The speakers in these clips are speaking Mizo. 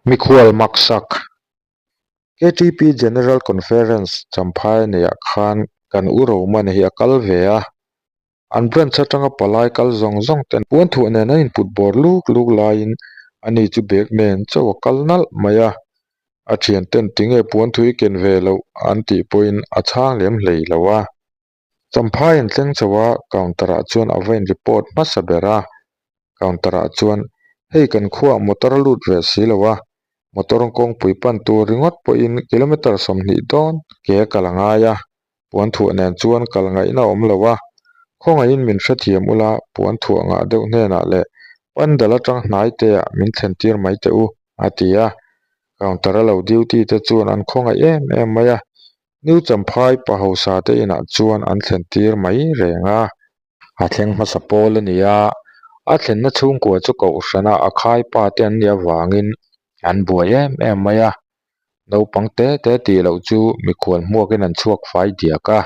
Mikhual maksak, KTP General Conference Champhai neihah khan kan U Romana hi a kal ve a. An branch atanga palai kal zawng zawng ten puanthuah nen an input bawr luk luk laiin ani chu bag nen chauh a kal nalh mai a. A thian ten tinge puanthui ken ve loh an tih pawhin a chhang lem hlei lo a. Champhai an thleng chho a, counter ah chuan a va in report hmasa ber a, counter ah chuan hei kan khuaah motor a lut ve si lo a, motor kawngpui pan tur ringawt pawhin kilometer 20 dawn ke a kal a ngai a, puan thuah nen chuan kal ngaihna a awm lo a, khawngaihin min hrethiam ula puan thuah ngah deuh hnenah leh pandal atang hnai te ah min thlen tir mai teh u a ti a, counter a lo duty te chuan an khawngaih em em mai a, New Champhai pa hausa te inah chuan an thlen tir mai reng a. A thleng hmasa pawl a ni a, a thlenna chhungkua chu kohhrana a khai pa te an nih avangin an buai em em mai a. Naupang te te tih loh chu mikhual hmuakin an chhuak fai diak a.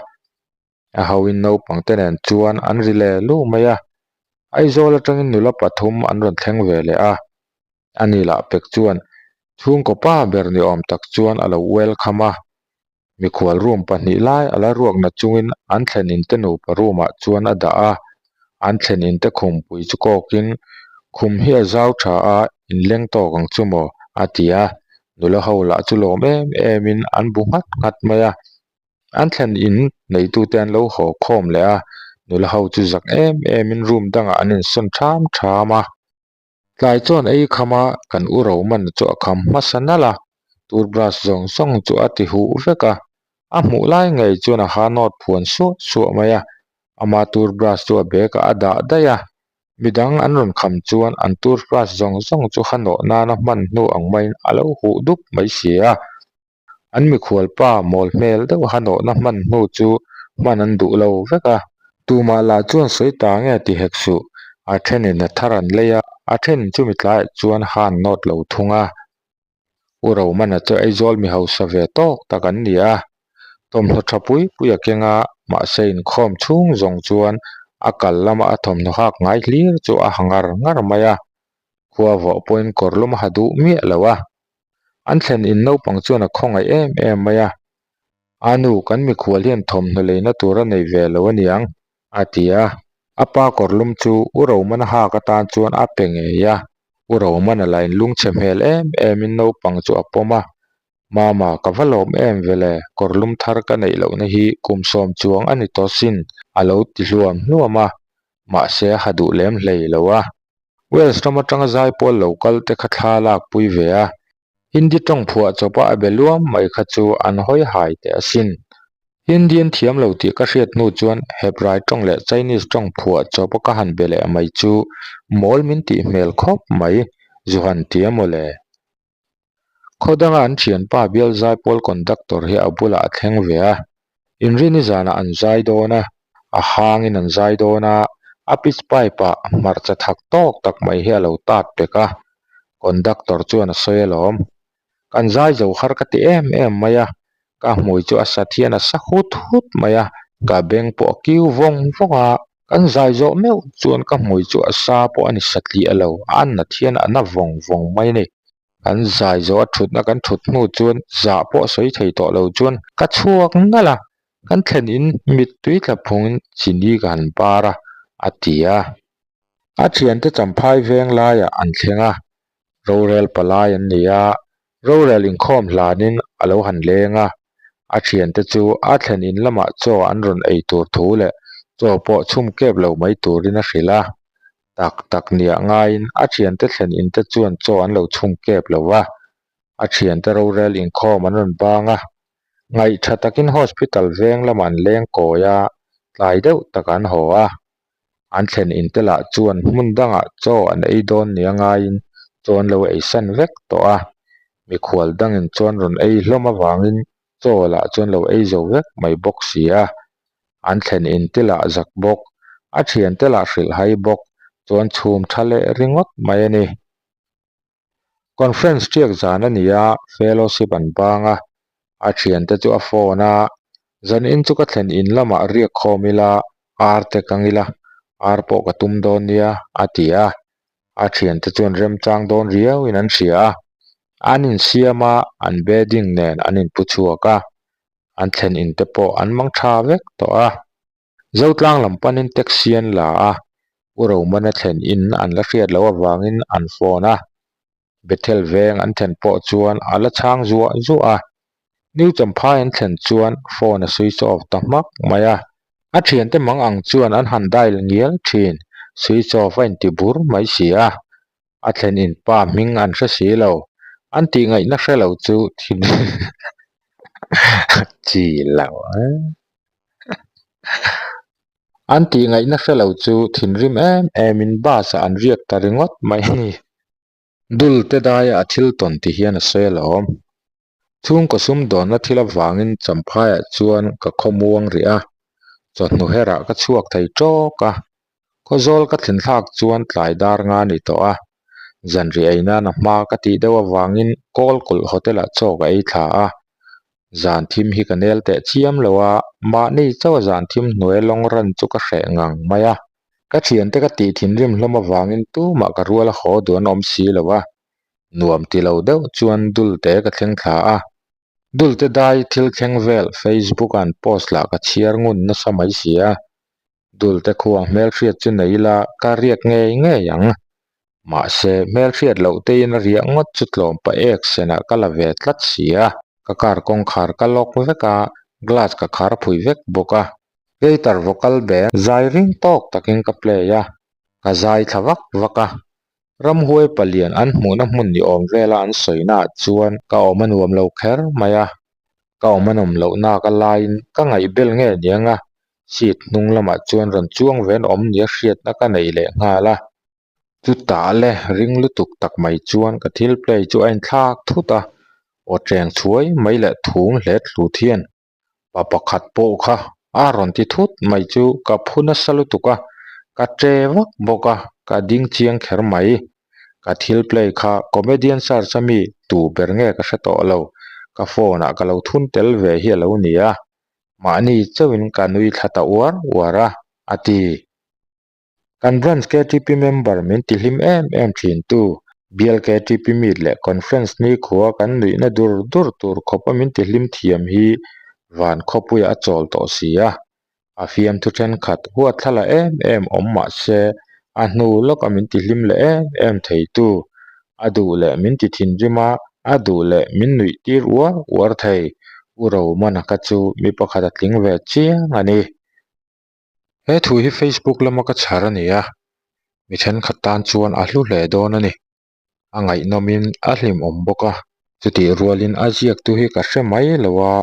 A hoin naupang te nen chuan an ri leh luh mai a. Aizawl atangin nula pathum an rawn thleng ve leh a. Ani lah pek chuan chhungkaw pa ber ni awm tak chuan a lo welcome a. Mikhual room pahnih lai a la ruak na chungin an thlen in te nupa room ah chuan a dah a. An thlen in te khumpui chu kawkin khum hi a zau tha a, inleng tawk ang chu maw a ti a. Nula ho lah chu lawm em em in an bu nghat nghat mai a. An thlen in neitute an lo haw khawm leh a, nula ho chu zak em em in room dangah an insawn tham tham a. Tlai chuan ei kham a, kan u Roman chu a kham hmasa nalh a, toothbrush zawng zawng chu a ti huh vek a, a hmuh lai ngei chuan a ha nawt phuan suah suah mai a, ama toothbrush chu a bag ah a dah daih a, midang an rawn kham chuan an toothbrush zawng zawng chu ha nawh nana hman hnu ang maiin a lo huh dup mai si a. An mikhual pa mawl hmel deuh a nawhna hman hnu chu hman an duh lo vek a. Tumah lah chuan sawi ta nge ti hek suh. A thenin a thar an lei a, a thenin chumi tlaiah chuan han nawt lo thung a. U Romana chu Aizawl mi hausa ve tawk tak an ni a. Thawmhnaw tha pui pui a keng a, mahse inkhawm chhung zawng chuan a kal lama a thawmhnaw hak ngai hlir chu a ha ngar ngar mai a. Khua vawh pawhin kawr lum a ha duh miah lo a. An thlen in naupang chuan a khawngaih em em mai a, A nu, kan mikhual hian thawmhnaw leina tur a nei ve lo aniang, a ti a. A pa kawrlum chu U Romana hak atan chuan a pe ngei a. U Romana la inlungchhe hmel em emin naupang chu a pawm a, Mama, ka va lawm em vele, kawrlum thar ka neih lohna hi kum sawm chuang a ni tawh sin, a lo ti hluam hluam a, mahse a ha duh lem hlei lo a. Wales ram atanga zai pawl lo kal te kha thla lak pui ve a, Hindi tawng phuah chawpa a be luam mai kha chu an hawi hai teh asin. Hindi an thiam lo tih ka hriat hnu chuan Hebrai tawng leh Chinese tawng phuah chawpa ka han be leh mai chu mawl min tih hmel khawp mai, zu han ti a mawle. Khaw danga an thianpa bial zaipawl conductor hi a bulah a thleng ve a, inrini zanah an zai dawn a, a hangin an zai dawn a, a pitch pipe ah hmarcha thak tawk tak mai hi a lo tat pek a, conductor chuan a sawi alawm. Kan zai zo har ka ti em em mai a, ka hmui chu a sat hian a sa hut hut mai a, ka beng pawh a kiu vawng vawng a, Kan zai zawh meuh chuan ka hmui chu a sa pawh a ni satliah lo, a nat hian a na vawng vawng mai a ni. Kan zai zawh a thutna kan thut hnu chuan zah pawh sawi thei tawh lo chuan ka chhuak nalh a, kan thlen in mittui tla phungin chini ka han bar a, a ti a. A thiante champhai veng laiah an thleng a, rorel palai an ni a, Rorel inkhawm hlanin a lo han leng a, a thiante chu a thlen in lamah chaw an rawn ei tur thu leh chaw pawh chhum kep lo mai turin a hrilh a. Tak tak niah ngaiin a thiante thlen in te chuan chaw an lo chhum kep lo va, a thiante rorel inkhawm an rawn bang a. Ngaihtha takin hospital veng lamah an leng kawi a, tlai deuh tak an haw a. An thlen in te lah chuan hmun dangah chaw an ei dawn nia ngaiin chaw an lo ei san vek tawh a, mikhual dangin chuan rawn ei hlawm avangin chaw lah chuan lo ei zo vek mai bawk si a. An thlen in te lah zak bawk, a thian te lah hrilh hai bawk chuan chhum tha leh ringawt mai a ni. Conference ṭiak zan a ni a, fellowship an bang a, a thiante chu a phone a, Zanin chu ka thlen in lamah riak khawm ila, ar te kang ila, ar pawh ka tum dawn nia, a ti a, a thiante chuan remchang dawn riauin an hria a. An insiam a, an bedding nen an inpu chhuak a, an thlen in te pawh an mang tha vek tawh a. Zotlang lam panin taxi an la a, U Romana thlen in an la hriat loh avangin an phone a. Bethel veng an thlen pawh chuan a la chhang zuah zuah a. New Champhai an thlen chuan phone a switch off ta hmak mai a. A thiante mang ang chuan an han dial ngial thin, switch off a inti bur mai si a. A thlen in pa hming an hre si lo. An tih ngaihna hre lo chu thin chi lo An tih ngaihna hre lo chu thinrim em em in bus ah an riak ta ringawt mai a ni. Dul te daia a thil tawn ti hian a sawi alawm. Chhungkaw sumdawnna thil avangin Champhaiah chuan ka khawmuang rih a, chawhnu herah ka chhuak thei tawk a. Khawzawl ka thlen thlak chuan tlai dar nga ni tawh a, zanriah ei nan a hma ka tih deuh avangin Kawlkulh Hotel-ah chaw ka ei thla a. Zan thim hi ka nel teh chiam lo a, mahni chauh a zan thim hnuai lawng ran chu ka hreh ngang mai a. Ka thiante ka tih thinrim hlawm avangin tumah ka rual a haw duh an awm si lo a, Nuam ti lo deuh chuan Dulte ka thleng thla a, Dulte dai thil thleng vel Facebook ah an post lah ka chhiar ngun nasa mai si a, Dulte khuang hmelhriat chu nei ila ka riak ngei ngei ang. Mahse, hmelhriat loh tein a riah ngawt chu tlawm pa ek senah ka la ve tlat si a. Ka car kawngkhar ka lock vek a, glass ka khar phui vek bawk a. Guitar vocal band zai ring tawk takin ka play a, ka zai thla vak vak a. Ramhuai palian an hmuhna hmun ni awm vela an sawina ah chuan ka awm a nuam lo kher mai a, ka awm a nawm loh nak a laiin ka ngaihbel nge niang a, seat hnung lamah chuan rawn chuang ve an awm nia hriatna ka nei leh nghal a. Chutah le ring lutuk tak mai chuan ka thil play chu a inthlak thut a, aw cheng chhuai mai leh thum hlet hlut hian Pa pakhat pawh kha a rawn ti thut mai chu ka phu nasa lutuk a, ka che vak bawk a, ka ding chiang kher mai. Ka thil play kha comedian search a mi tu ber nge ka hre tawh lo, ka phone ah ka lo thun tel ve hi a lo ni a, mahni chauhin ka nui thla ta uar uar a, a ti. Kan branch KTP member min ti hlim em em thin tu, bial KTP meet leh conference ni khua kan nuihna dur dur tur khawpa min ti hlim thiam hi van khawpuiah a chawl tawh si a. A fiamthu thenkhat huatthla la em em awm mah se a hnu lawka min ti hlim leh em em thei tu, a duh leh min ti thinrim a, a duh leh min nuih tir uar uar thei. U Romana kha chu mi pakhat a tling ve chiang a ni. He thu hi Facebook lama ka chhar a ni a, mi thenkhat tan chuan a hlu hle dawn a ni. A ngaihnawmin a hlimawm bawk a, chutih rualin a ziaktu hi ka hre mai lo a,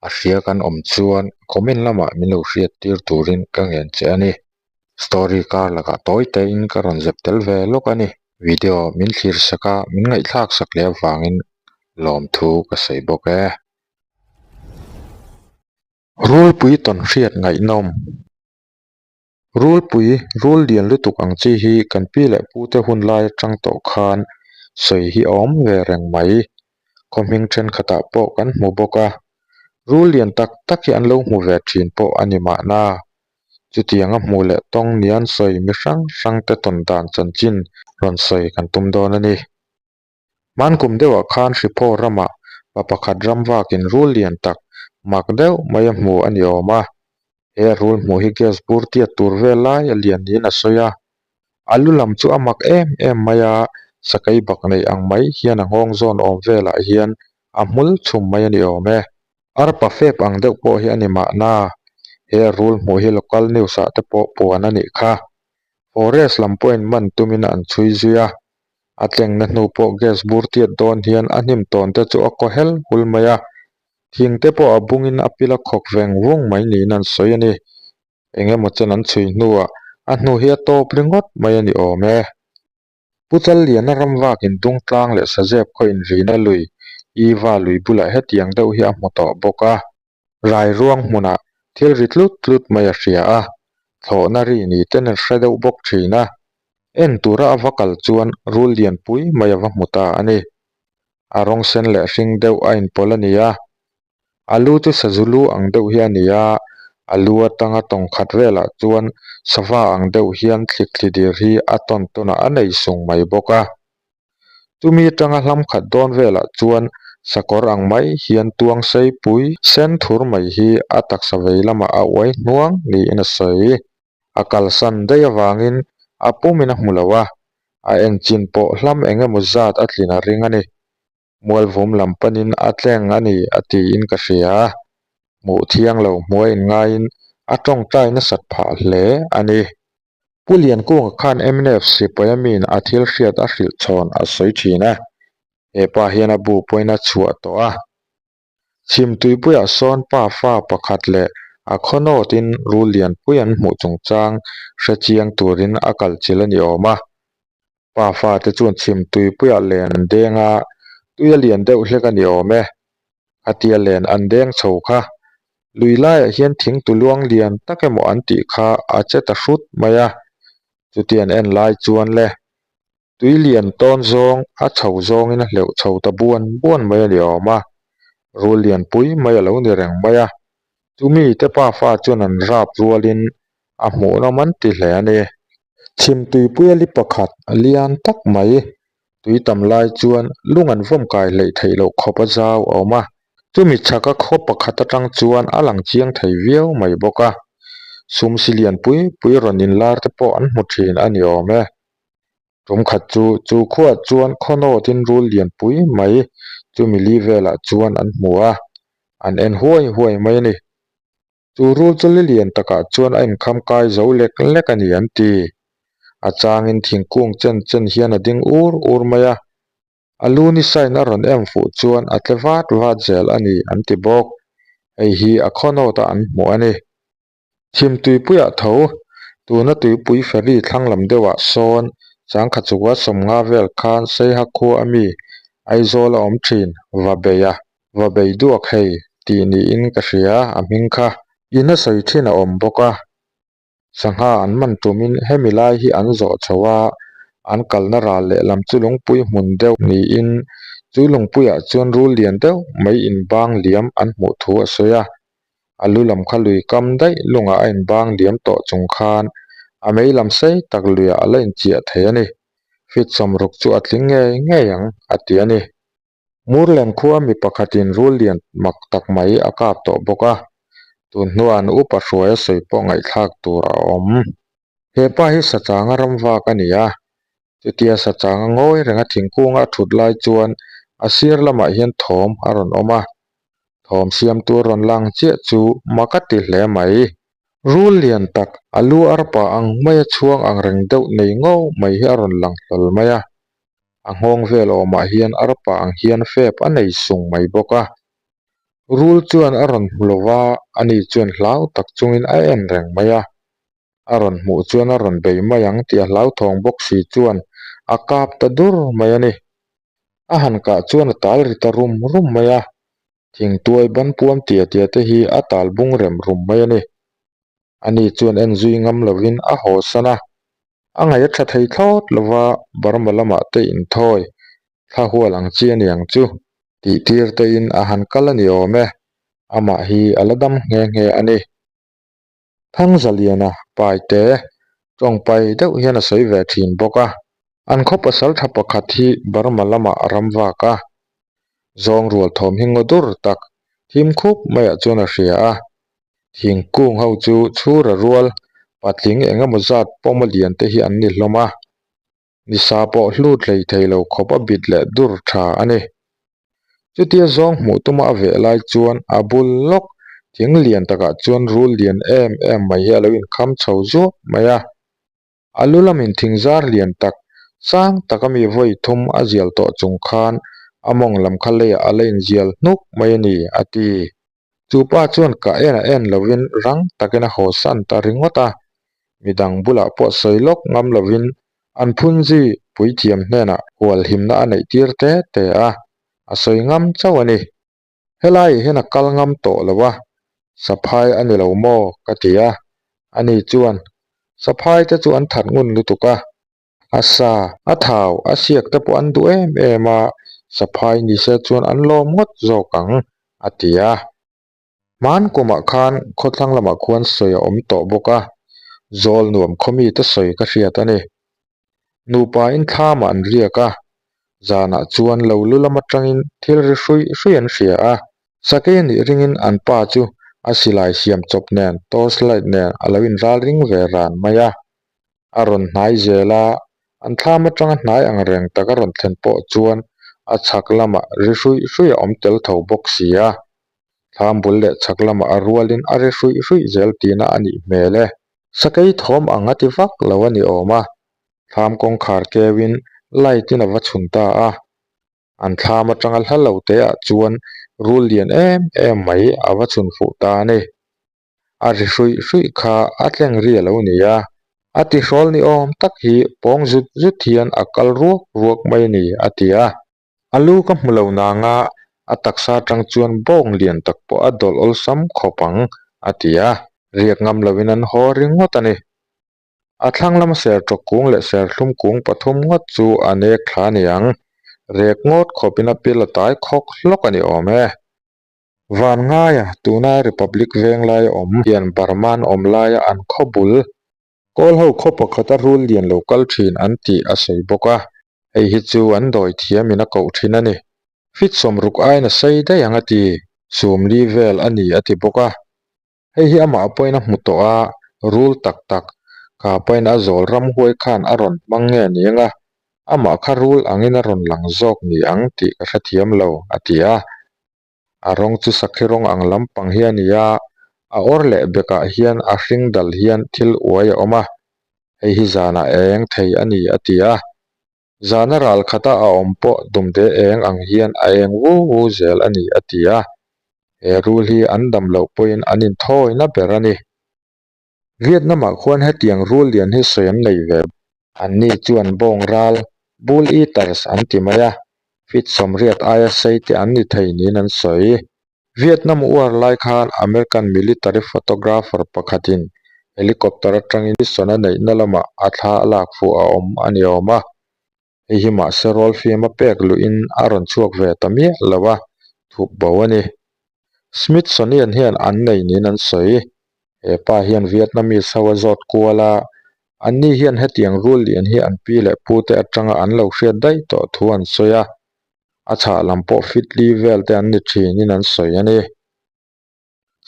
a hria kan awm chuan comment lamah min lo hriat tir turin ka ngen che a ni. Story kar lakah tawi tein ka rawn zep tel ve lawk a ni. Video min thlir sak a, min ngaihthlak sak leh avangin lawmthu ka sawi bawk e. Rulpui tawn hriat ngaihnawm. Rulpui, rul lian lutuk ang chi hi kan pi leh pu te hun lai atang tawh khan sawi hi a awm ve reng mai. Khaw hming thenkhatah pawh kan hmu bawk a. Rul lian tak tak hi an lo hmu ve thin pawh a ni mahna. Chutianga hmuh leh tawng nian sawi mi hrang hrang te tawn dan chanchin rawn sawi kan tum dawn a ni. Hman kum deuhah khan Hriphaw ramah pa pakhat ram vakin rul lian tak mak deuh mai a hmu a ni awm a. He rul hmuh hi gas bur tiat tur vel lai a lian niin a sawi a. A lu lam chu a mak em em mai a, sakei bak neih ang mai hian a nghawng zawn awm velah hian a hmul chhum mai a ni awm e. Arpa fep ang deuh pawh hi a ni mahna, he rul hmuh hi local news ah te pawh puan a nih kha. Forest lam pawhin man tumin an chhui zui a, A tlengna hnu pawh gas bur tiat dawn hian a hnim tawn te chu a kaw hel hul mai a, thing te pawh a bungin a pil a khawk veng vung mai niin an sawi a ni. Eng emaw chen an chhui hnuah a hnu hi a tawp ringawt mai a ni awm e. Pu Challiana ram vakin Dungtlang leh Sazep khaw inrina lui, Iva lui bulah hetiang deuh hi a hmu tawh bawk a. Rai ruang hmunah thil ri tlut tlut mai a hria a, thlawhna ri ni ten a hre deuh bawk thin a. En tura a va kal chuan rul lianpui mai a va hmu ta a ni. A rawng sen leh hring deuh a inpawlh a ni a, a lu chu sazu lu ang deuh hi a ni a, a lu atanga tawng khat velah chuan sava ang deuh hian thlikthli dir hi a tawn tawnah a nei sung mai bawk a. Chumi atanga hlam khat dawn velah chuan sakawr ang mai hian tuang sei pui sen thur mai hi a taksa vei lamah a uai hnuang niin a sawi. A kalsan daih avangin a pumin a hmu lo a, a enchin pawh hlam eng emaw zat a tlin a ring a ni. Mualvum lam panin a tleng a ni a tiin ka hria a, hmuh thiang lo hmuai inngaiin a tawngtai nasat phah hle a ni. Pu Liankunga khan mnf sipai a miin a thil hriat a hrilh chhawn a sawi thin a, he pa hian a bu pawhin a chhuah tawh a. Chhim tuipuiah sawn pa fa pakhat leh a khaw nawtin rul lianpui an hmuh chungchang hre chiang turin a kal chil a ni awm a. Pa fate chuan chhim tuipuiah len an deng a, tui a lian deuh hlek a ni awm e. Khatia len an deng chho kha. Lui laiah hian thing tuluang lian tak emaw an tih kha a che ta hrut mai a, chuti an en lai chuan le tui lian tawn zawng a chho zawngin a hleuh chho ta buan buan mai a ni awm a, rul lian pui mai a lo ni reng mai a, chumi te pafa chuan an rap rualin a hmuhnawm an ti hle a ni. Chhim tuipui a li pakhat lian tak mai tui tam lai chuan lung an vawm kai hleih theih loh khawp a zau a awm a, chumi chhaka khaw pakhat atang chuan a lang chiang thei viau mai bawk a, sum si lian pui pui rawn inlar te pawh an hmu thin a ni awm e. Tum khat chu chu khuaah chuan khaw nawtin rul lian pui mai chumi li velah chuan an hmu a, an en huai huai mai a ni. Chu rul chu li lian takah chuan a inkham kai zo lek lek a ni an ti. A changin thingkung chen chen hian a ding ur ur mai a, a lu ni sain a rawn em fuh chuan a tle vat vat zel a ni an ti bawk. Hei hi a khaw nawta an hmuh a ni. Thim tuipuiah tho, tuna tuipui ferry thlang lam deuhah sawn changkha chukua sawmnga vel khan Seiha khua a mi Aizawl a awm thin, va bei a, va bei duak hei tih niin ka hria a hming kha. In a sawi thin a awm bawk a, sangha an man tumin hemi lai hi an zawh chho a, an kalna ral lehlam chu lungpui hmun deuh niin chu lungpuiah chuan rul lian deuh mai inbang liam an hmuh thu a sawi a. A lu lam kha lui kam daih lungah a inbang liam tawh chung khan a mei lam sei tak luiah a la inchiah thei a ni. Fit sawmruk chu a tling ngei ngei ang, a ti a ni. Murlen khua mi pakhatin rul lian mak tak mai a kap tawh bawk a, tun hnuah an upa hruai a sawi pawh ngaihthlak tur a awm. He pa hi sachanga ram vak a ni a, chutia sachanga ngawi renga thingkunga a thut lai chuan a sir lamah hian thawm a rawn awm a, thawm siamtu a rawn lang chiah chu mak a ti hle mai. Rul lian tak, a lu arpa ang maia chhuang ang reng deuh nei ngau mai hi a rawn lang hlawl mai a, A nghawng vel awmah hian arpa ang hian fep a nei sung mai bawk a. Rul chuan a rawn hmu lo va, ani chuan hlau tak chungin a en reng mai a. A rawn hmuh chuan a rawn bei mai ang tih a hlauthawng bawk si chuan a kap ta dur mai a ni. A han kah chuan a tal ri ta rum rum mai a. Thingtuai banpuam tia tia te hi a tal bung rem rum mai a ni. Ani chuan en zui ngam lovin a haw san a. A ngaih a tha thei thlawt lo va, Burma lamah te inthawi thla hual ang chi a ni ang chu tih tir tein a han kal a ni awm e, amah hi a la dam nghe nghe a ni. Thangzaliana paite tawngpai deuh hian a sawi ve thin bawk a, an khaw pasal tha pakhat hi Burma lamah a ram vak a, zawng rual thawm hi ngaw dur tak thim khup maiah chuan a hria a, thingkung ho chu chhura rual patling eng emaw zat pawma lian te hi an ni hlawm a, nisa pawh hlut hlei thei lo khawp a bit leh dur tha a ni. Chutia zawng hmuh tuma a veh lai chuan a bul lawk thing lian takah chuan rul lian em em mai hi a lo inkham chho zuah mai a. A lu lamin thingzar lian tak, sang taka mi vawi thum a zial tawh chung khan a mawng lam kha leiah a la inzial hnuk mai a ni, a ti. Chu pa chuan ka en a en lovin rang takin a haw san ta ringawt a, midang bulah pawh sawi lawk ngam lovin an phunzi puithiam hnenah hualhimna a neih tir te te a, a sawi ngam chauh a ni. Helaiah hian a kal ngam tawh lo a, saphai a ni lo maw? ka ti a, ani chuan, Saphai te chu an that ngun lutuk a, a sa, a thau, a siak te pawh an duh em em a, saphai ni se chuan an lawm ngawt zawk ang, a ti a. Hman kumah khan khawthlang lamah khuan sawi a awm tawh bawk a, zawl nuam khaw mite sawi ka hriat a ni. Nupa in thlamah an riak a. Zanah chuan lo lu lam atangin thil ri hruih hruih an hria a. Sakei a nih ringin an pa chu a silai siam chawp nen torch light nen a lo inral ring ve ran mai a. A rawn hnai zel a, an thlam atanga hnai ang reng tak a rawn thlen pawh chuan a chhak lamah ri hruih hruih a awm tel tho bawk si a. Thlam bul leh chhak lamah a rualin a ri hruih hruih zel tihna a nih hmel e. Sakei thawm ang a ti vak lo a ni awm a, thlam kawngkhar keuin light in a va chhun ta a. An thlam atanga hla lo te ah chuan rul lian em em mai a va chhun fuh ta a ni. A ri hruih hruih kha a tleng ri a lo ni a, a tihrawl ni awm tak hi pawng zut zut hian a kal ruak ruak mai a ni a ti a. A lu ka hmu lo nang a, a taksa atang chuan bawng lian tak pawh a dawlh awlsam khawp ang, a ti a. Riak ngam lovin an haw ringawt a ni. A thlang lama sertawk kung leh serthlum kung pathum ngawt chu a nek thla a ni ang. Rek ngawt khawpin a pil a tai khawk hlawk a ni awm e. Van ngaia tuna Republic Venglai awm hian Burma an awm laia an khaw bul Kawl ho khaw pakhata rul lian lo kal thin an tih a sawi bawk a, hei hi chu an dawi thiam in a koh thin a ni. Fit sawmruk aiin a sei daih ang a ti, sumli vel a ni a ti bawk a. Hei hi amah pawhin a hmu tawh a, rul tak tak, kha pahin a zawl ramhuai khan a rawn hmang nge ni ang a, amah kha rul angin a rawn lang zawk ni ang tih ka hrethiam lo, a ti a. A rawng chu sakhi rawng ang lampang hi a ni a, a awr leh bekah hian a hring dal hian thil uai a awm a, hei hi zanah eng thei a ni a ti a. Zana ral khata a awm pawh dumde eng ang hian a eng wu wu zel a ni a ti a, he rul hi an dam loh pawhin an inthawina ber a ni. Vietnam-ah khuan hetiang rul lian hi sawi an nei ve. Anni chuan bawng ral, bull eaters, an ti mai a, feet sawmriat aia sei te an ni thei niin an sawi. Vietnam uar lai khan American military photographer pakhatin helicopter atangin mission a neihna lamah a thla a lak fuh a awm a ni awm a. Hei hi mahse rawl fiam a pek luhin a rawn chhuak ve ta miah lo a, thup bo a ni. Smithsonian hian an nei niin an sawi. He pa hian Vietnamese ho a zawt kual a, anni hian hetiang rul lian hi an pi leh pute atanga an lo hriat daih tawh thu an sawi a, a chhah lam pawh fit li vel te an ni thinin an sawi a ni.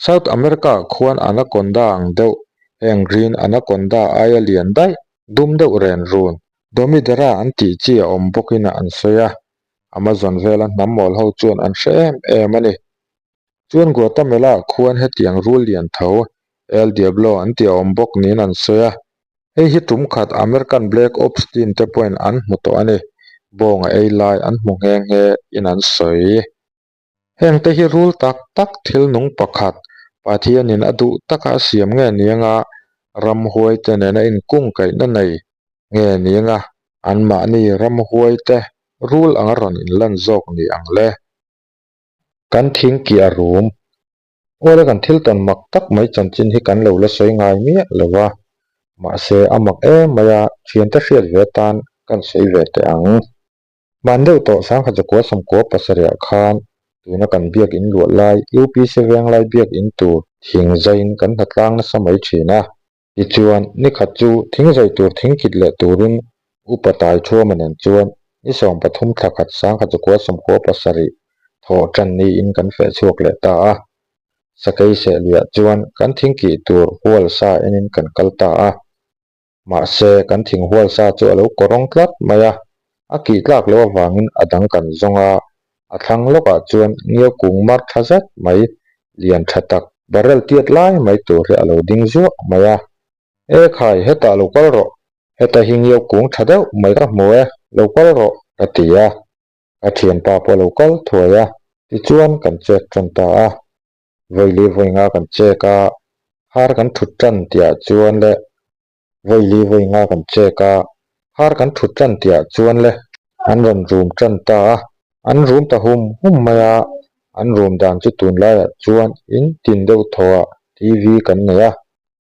South America ah khuan anaconda ang deuh, heng green anaconda aia lian daih, dum deuh ren run, Domidera an tih chi a awm bawkin an sawi a, Amazon vela hnam mawl ho chuan an hre em em a ni. Chuan Guatemala ah khuan hetiang rul lian tho, El Diablo an tih a awm bawk niin an sawi a, hei hi tum khat American Black Ops team te pawhin an hmu tawh a ni, bawng a ei lai an hmu nghe nghe in an sawi. Hengte hi rul tak tak thil nung pakhat, Pathianin a duh taka a siam nge ni anga ramhuaite nena inkungkaihna nei nge ni anga anmahni ramhuaite rul anga rawn inlan zawk ni ang le? Kan thing ki a rum. Awle kan thil tawn mak tak mai chanchin hi kan lo la sawi ngai miah lo va, mahse a mak em mai a, thiante hriat ve atan kan sawi ve teh ang. Hman deuh tawh Sangha Chakua Sawmkua pasarihah khan tuna kan biak in luah lai UPC Venglai biak in tur thing zaiin kan hnatlang nasa mai thin a. Tichuan, nikhat chu thing zai tur thing kit leh turin Upa Tai Thuama nen chuan ni 13 thla khat Sangha Chakua Sawmkua pasarih thawh tan niin kan feh chhuak leh ta a. Sakei sehluiah chuan kan thing kih tur hual sa enin kan kal ta a. Mahse, kan thing hual sa chu a lo kawrawng tlat mai a, a kih tlak loh avangin a dang kan zawng a, a thlang lawkah chuan ngiau kung mar tha zet mai, lian tha tak, barrel tiat lai mai tur hi a lo ding zuah mai a. E khai, hetah lo kal rawh, heta hi ngiau kung tha deuh mai ka hmu e, lo kal rawh, ka ti a. Ka thianpa pawh a lo kal thuai a, tichuan kan chek tan ta a. Vawi li vawi nga kan chek a, har kan thut tan tihah chuan le vawi li vawi nga kan chek a, har kan thut tan tihah chuan le an rawn rum tan ta a, an rum ta hum hum mai a, an rum dan chu tunlaiah chuan in tin deuh thawhah TV kan nei a,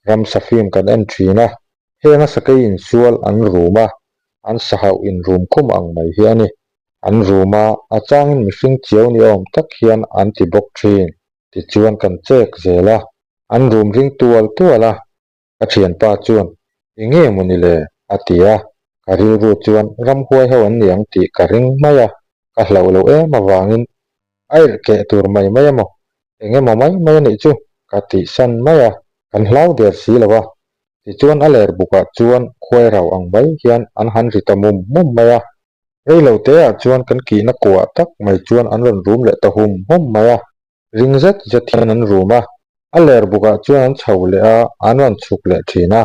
ramsa film kan en thin a, heng a sakei insual an rum a, an sahauh inrum khum ang mai hi a ni. An rum a, a changin mihring chiau ni awm tak hian an ti bawk thin. Tichuan kan chek zel a, an rum ring tual tual a. Ka thianpa chuan, Eng nge maw ni le? a ti a. Ka rilru chuan ramhuai ho an ni ang tih ka ring mai a, ka hlauh loh em avangin a irh keh tur mai mai emaw, eng emaw mai mai a nih chu ka tihsan mai a, kan hlau der si lo a. Tichuan a ler bukah chuan khuai rau ang mai hian an han ri ta mum mum mai a. Rei lo teah chuan kan kihna kuah tak mai chuan an rawn rum leh ta hum hum mai a. Ring zet zet hian an rum a, a ler bukah chuan an chho leh a, an rawn chhuk leh thin a.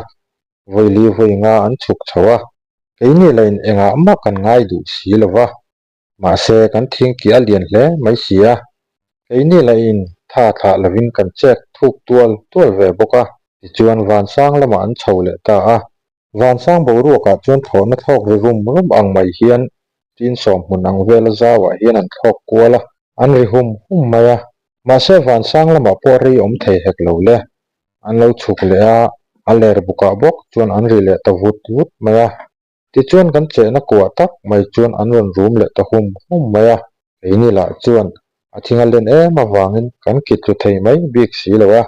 Vawi li vawi nga an chhuk chho a, keini lahin engah mah kan ngai duh si lo va. Mahse, kan thingkih a lian hle mai si a, keini lahin tha thlah lovin kan chek thuk tual tual ve bawk a. Tichuan vansang lamah an chho leh ta a, Vansang boruakah chuan thlawhna thlawk ri rum rum ang mai hian tin sawm hmun ang vela zauah hian an thlawk kual a, an ri hum hum mai a. Mahse vansang lamah pawh rei awm thei hek lo le. An lo chhuk leh a, a ler bukah bawk chuan an ri leh ta vut vut mai a. Tichuan kan chehna kuah tak mai chuan an rawn rum leh ta hum hum mai a. Keini lah chuan a thing a len em avangin kan kit tlu thei mai bik si lo a.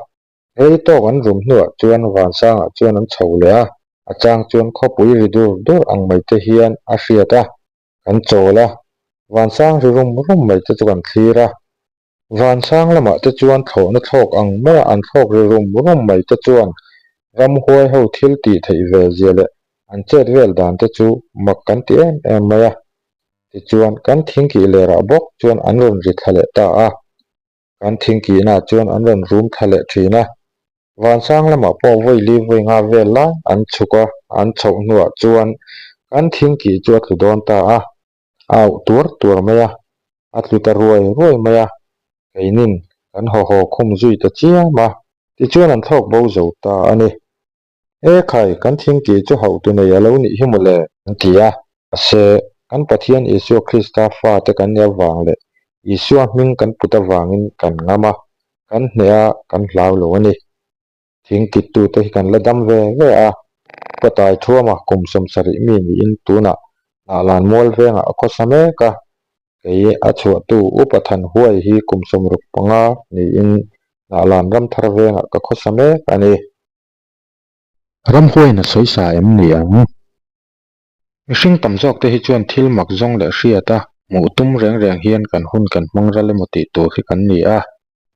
Rei tawk an rum hnuah chuan Vansangah chuan an chho leh a, a chang chuan khawpui ri dur dur ang mai te hian a hriat a, kan chawl a, Vansang ri rum rum mai te chu kan thlir a. Vansang lamah te chuan thlawhna thlawk ang maia an thlawk ri rum rum mai te chuan ramhuai ho thil tih theih ve zia leh an chet vel dan te chu mak kan ti em em mai a. Tichuan kan thingkih lerah bawk chuan an rawn ri thla leh ta a. Kan thingkihnaah chuan an rawn rum thla leh thin a, vansang lamah pawh vawi li vawi nga vel lai an chhuk a, an chhoh hnuah chuan kan thingkih chu a tlu dawn ta a, a auh tuar tuar mai a, a tlu ta ruai ruai mai a, keinin kan haw haw khum zui ta chiam a, tichuan an thlawk bo zo ta a ni. E khai, kan thingkih chu hauhtu nei a lo nih hi mawle, an ti a. Mahse, kan Pathian Isua Krista fate kan nih avang leh Isua hming kan put avangin kan ngam a, kan hneh a, kan hlau lo a ni. Thingkittute hi kan la dam ve ve a, Upatai Thuama kum 70 mi niin tunah Hnahlan Mual vengah a khawsa mek a, kei a chhuahtu Upa Thanhuai hi kum 65 niin Hnahlan Ramthar vengah ka khawsa mek a ni. Ramhuaiin a sawi sa em ni ang? Mihring tam zawk te hi chuan thil mak zawng leh hriat a, hmuh tum reng reng hian kan hun kan hmang ral emaw tih tur hi kan ni a.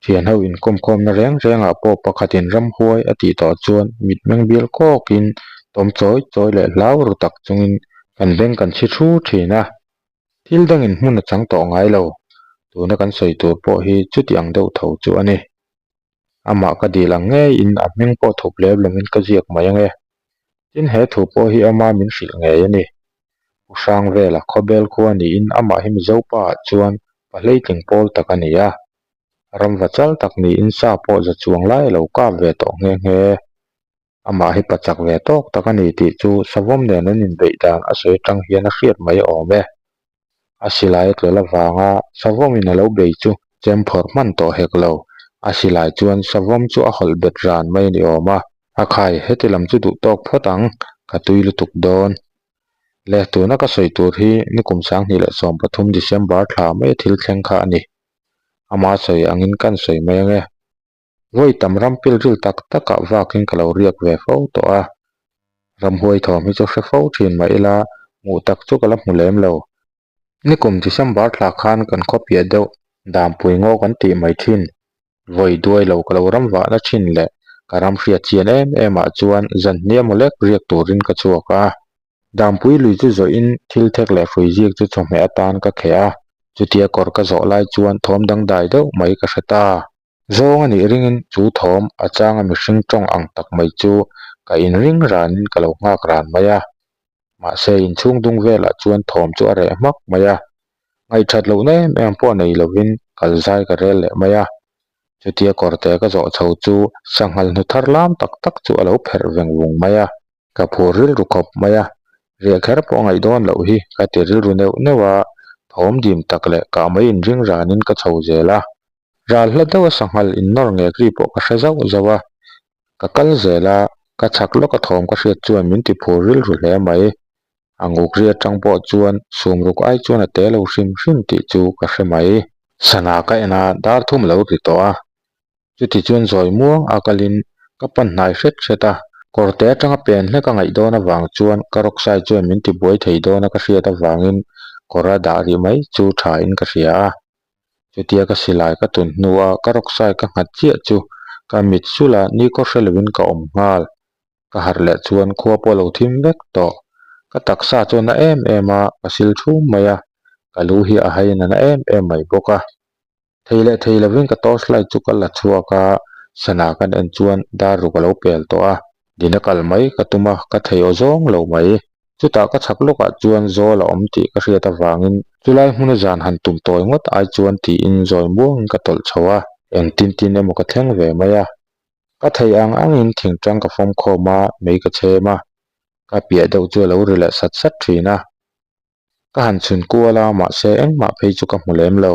Thianho inkawmkhawmna reng rengah pawh pakhatin ramhuai a tih tawh chuan mitmeng bial kawkin tawm chawi chawi leh hlau ru tak chungin kan beng kan chhi thu thin a. Thil dangin hmun a chang tawh ngai lo. Tuna kan sawi tur pawh hi chuti ang deuh tho chu a ni. Amah ka dil ang ngeiin a hming pawh thup lem loin ka ziak mai ang e. Tin he thu pawh hi ama min hrilh ngei a ni. Pu Hrangvela khawbel khua niin amah hi Mizo pa ah chuan pa hleitling pawl tak a ni a. Ramva chal tak niin sa pawh za chuang lai a lo kap ve tawh nghe nghe. Amah hi pa chak ve tawk tak a ni tih chu savawm nen an inbeih dan a sawi atang hian a hriat mai awm e. A silai a tlawlh avanga savawmin a lo bei chu chem phawrh hman tawh hek lo. A silai chuan savawm chu a hawlh bet ran mai a ni awm a. A khai, heti lam chu duh tawk phawt ang, ka tui lutuk dawn. Le, tuna ka sawi tur hi nikum 2013 December thla mai a thil thleng kha a ni. Ama sawi angin kan sawi mai ange. Vawi tam ram pilril tak takah vakin ka lo riak ve fo tawh a, ramhuai thawm hi chu hre fo thin mah ila hmuh tak chu ka la hmu lem lo. Nikum December thla khan kan khaw piah deuh Dampui ngaw kan tih mai thin. Vawi duai lo ka lo ram vahna thin leh ka ram hriat chian em em ah chuan zan hniam maw lek riak turin ka chhuak a. Dampui lui chu zawhin thil thek leh hrui zik chu chawhmeh atan ka kheh a, chutia kawr ka zawh lai chuan thawm dangdai deuh mai ka hre ta. Zawng a nih ringin chu thawm a changa mihring tawng ang tak mai chu ka inring ranin ka lo nghak ran mai a. Mahse inchhung dung velah chuan thawm chu a reh hmak mai a. Ngaihthat lohna em em pawh nei lovin kal zai ka rel leh mai a. Chutia kawrte ka zawh chho chu sanghal hnu thar lam tak tak chu a lo pherh veng vung mai a. Ka phur rilru khawp mai a, riah kher pawh a ngaih dawn loh hi ka ti rilru neuh neuh a, thawm dim tak leh kah mai inring ranin ka chho zel a. Ral hla deuh a sanghal innawr ngek ri pawh ka hre zauh zauh a, ka kal zel a, ka chhak lawk a thawm ka hriat chuan min ti phur rilru hle mai. A nguk ri atang pawh chuan sumruk ai chuan a te lo hrim hrim tih chu ka hre mai. Sana ka en a, dar thum lo ri tawh a, chuti chuan zawi muang a kalin ka pan hnai hret hret a. Kawrte atanga pen hlek a ngaih dawn avang chuan ka rawksai chuan min tibuai thei dawn a ka hriat avangin kawr a dah rih mai chu tha in ka hria a. Chutia ka silai ka tun hnua ka rawksai ka nghat chiah chu ka mit sulh a nikhaw hre lovin ka awm nghal. Ka harh leh chuan khua pawh a lo thim vek tawh. Ka taksa chu a na em em a, ka sil thum mai a, ka lu hi a haiin a na em em mai bawk a. Thei leh thei lovin ka torch light chu ka la chhuak a, sana kan en chuan dar ruk a lo pel tawh a, dina kal mai ka tum a, ka thei aw zawng lo mai. Chutah ka chhak lawkah chuan zawl a awm tih ka hriat avangin chulai hmuna zan han tum tawi ngawt ai chuan tiin zawi muangin ka tawlh chho a, engtin tin emaw ka thleng ve mai a. Ka thei ang angin thingtang ka fawm khawm a, mei ka chhem a, ka piah deuh chu a lo ri leh sat sat thin a. Ka han chhun kual a, mahse engmah phei chu ka hmu lem lo.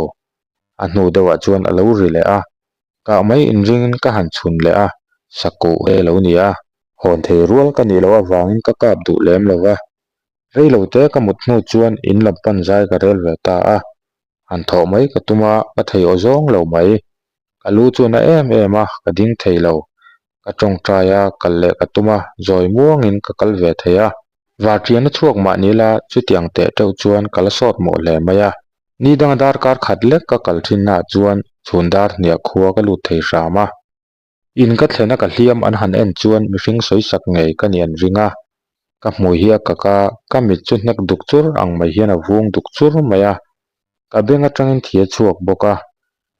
A hnu deuhah chuan a lo ri leh a, kah mai inringin ka han chhun leh a, sakuh he lo ni a. Hawn thei rual ka nih loh avangin ka kap duh lem lo va, rei lo te ka mut hnu chuan in lam pan zai ka rel ve ta a. Han thawh mai ka tum a, ka thei aw zawng lo mai. Ka lu chu na em em a, ka ding thei lo. Ka tawngtai a, kal leh ka tum a, zawi muangin ka kal ve thei a. Varṭian a chhuak mah ni la, chutiang teh teuh chuan ka la sawt mawh hle mai a. Ni danga darkar khat lek ka kal thinnaah chuan chhun dar hniah khua ka lut thei hram a. In ka thlena ka hliam an han en chuan mihring sawisak ngei ka nih an ring a. Ka hmui hi a kak a, ka mit chu hnek duk chur ang mai hian a vung duk chur mai a. Ka beng atangin thi a chhuak bawk a,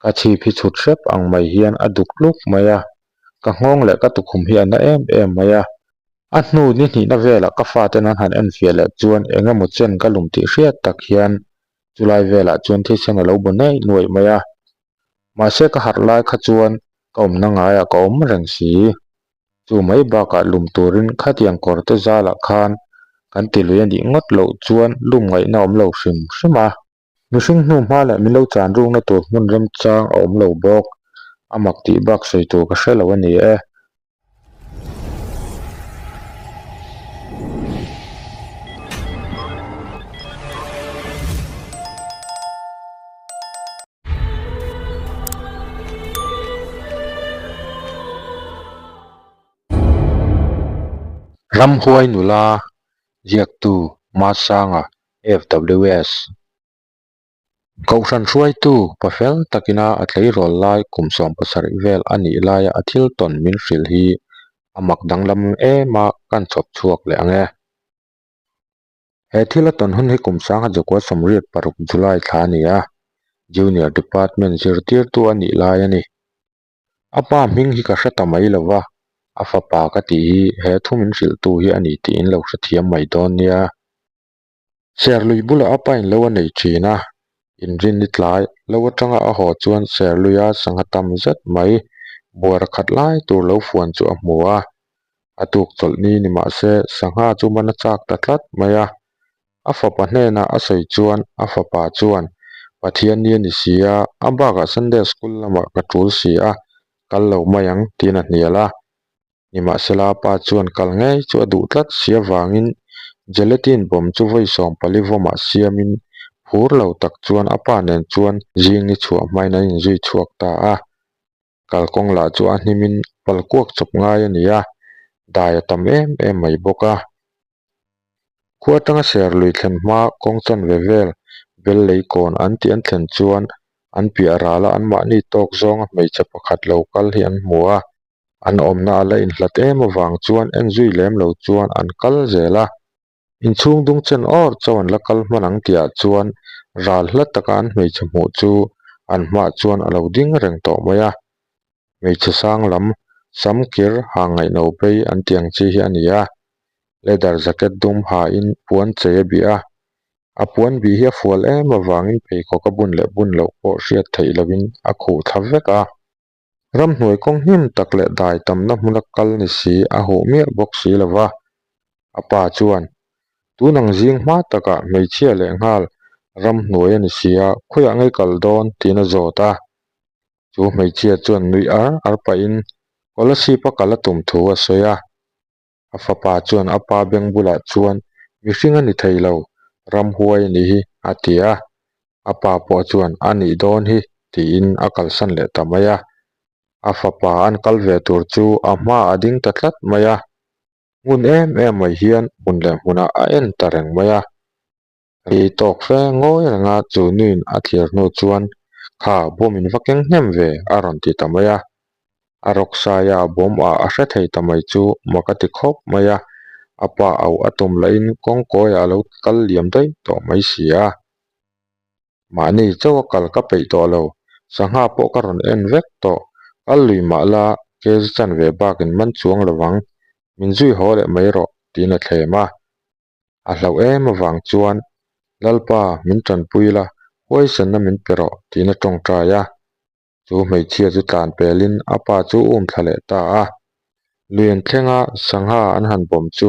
ka chhip hi chhut hrep ang mai hian a duk tluk mai a. Ka nghawng leh ka tukhum hi a na em em mai a. A hnu ni hnihna velah ka faten an han enfiah leh chuan eng emaw chen ka lum tih hriat tak hian chulai velah chuan thisen a lo bu nuaih nuaih mai a. Mahse ka harh lai kha chuan ka awmna ngaiah ka awm reng si. Chu mai bakah lum turin khatiang kawr te zalah khan kan ti lui a nih ngawt loh chuan lum ngaihna awm lo hrim hrim a. Mihring hnu hma leh min lo chan rukna tur hmun remchang a awm lo bawk. A mak tih bak sawi tur ka hre lo a ni e. Ramhuai nula ziaktu Masanga FWS Kohhran hruaitu pa fel takina a tleirawl lai kum 17 vel a nih laia a thil tawn min hrilh hi a mak danglam em a kan chhawp chhuak leh ang e. He thil a tawn hun hi kum 1986 July thla a ni a, Junior Department zirtirtu a nih lai a ni. A pa hming hi ka hre ta mai lo va, a fapa ka tih hi he thu min hrilhtu hi a ni tih in lo hrethiam mai dawn nia. Serlui bulah a pain lo a nei thin a, inrinni tlai lo atanga a haw chuan Serluia sangha tam zet mai buara khat lai tur lo fuan chu a hmu a. A tuk chawlh ni ni mah se sangha chu man a chak ta tlat mai a. A fapa hnenah a sawi chuan a fapa chuan, Pathian ni a ni si a, a bakah Sunday school lamah ka tul si a, kal lo mai ang tiin a hnial a. Nimahsela a pa chuan kal ngei chu a duh tlat si avangin Gelatin bawm chu vawi 14 vawmah siamin phur lo tak chuan a pa nen chuan zing ni chhuah hmain an inzui chhuak ta a. Kalkawng lah chu a hnimin palkuak chawp ngai a ni a, dai a tam em em mai bawk a. Khua atanga Serlui thlen hma kawng chanve vel bel lei kawn an tih an thlen chuan an piah rala anmahni tawk zawnga hmeichhe pakhat lo kal hi an hmu a. An awmna a la inhlat em avang chuan en zui lem lo chuan an kal zel a. Inchhung dung chen awr chauh an la kal hman ang tihah chuan ral hla taka an hmeichhe hmuh chu an hmaah chuan a lo ding reng tawh mai a. Hmeichhe sang lam sam kir hang ngaihno phei an tih ang chi hi a ni a. Leather jacket dum hain puan chei a bih a. A puan bih hi a fual em avangin pheikhawk a bun leh bun loh pawh hriat theih lohin a khuh thla vek a. Ramhnuai kawng hnim tak leh dai tamna hmuna kal ni si a huh miah bawk si lo va. A pa chuan, Tun ang zing hma takah hmeichhia leh nghal ramhnuai a ni si a, khawiah ngei kal dawn? tiin a zawt a. Chu hmeichhia chuan nuih ar ar pahin Kolasib a kal a tum thu a sawi a. A fapa chuan a pa beng bulah chuan, Mihring a ni thei lo, ramhuai a nih hi, a ti a. A pa pawh chuan, A nih dawn hi, tiin a kalsan leh ta mai a. A fapa an kal ve tur chu a hmaah a ding ta tlat mai a. Ngun em em mai hian hmun leh hmunah a en ta reng mai a. Ri tawk fe ngawi renga chu nuin a thlir hnu chuan, Kha, bawm in va keng hnem ve, a rawn ti ta mai a. A rawk saia bawm ah a hre thei ta mai chu mak a ti khawp mai a, a pa auh a tum lahin kawngkawiah a lo kal liam daih tawh mai si a. Mahni chauh a kal ka peih tawh lo, sangha pawh ka rawn en vek tawh, kal lui mah la kg chanve bakin man chuang lovang, min zui haw leh mai rawh, tiin a thlem a. A hlauh em avang chuan, Lalpa, min tanpui la, huaisanna min pe rawh, tiin a tawngtai a. Chu hmeichhia chu tlan pelin a pa chu um thla leh ta a. Lui an thlenga sangha an han bawm chu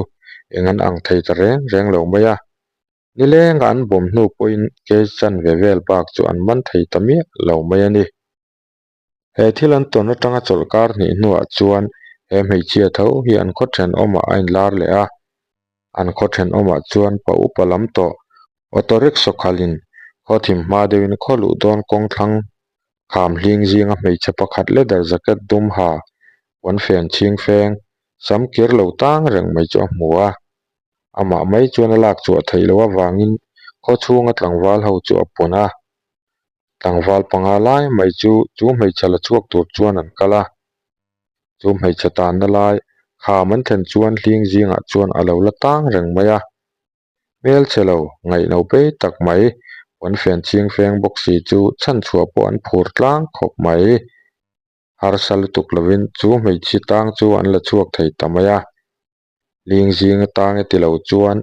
eng an ang thei ta reng reng lo mai a. Nilenga an bawm hnu pawhin case chanve vel bak chu an man thei ta miah lo mai a ni. He thil an tawn atanga chawlhkar hnih hnuah chuan he hmeichhia tho hi an khaw thenawmah a inlar leh a. An khaw thenawmah chuan pa upa lam tawh auto rickshaw khalhin khaw thim hma deuhin khaw luh dawn kawng thlang kham hling zinga hmeichhe pakhat leather jacket dum ha puan fen chhing feng sam kir lo tang reng mai chu a hmu a. Amah mai chuan a lak chhuah theih loh avangin khaw chhunga tlangval ho chu a pawn a. Tlangval panga lai mai chu chu hmeichhe la chhuak tur chuan an kal a. Chu hmeichhe tanna lai kham an thlen chuan hling zingah chuan a lo la tang reng mai a. Hmelchhe lo, ngaihno pei tak mai, puan fen chhing feng bawk si chu chhanchhuah pawh an phur tlang khawp mai. Harsa lutuk lovin chu hmeichhe tang chu an la chhuak thei ta mai a. Hling zing atang e ti lo chuan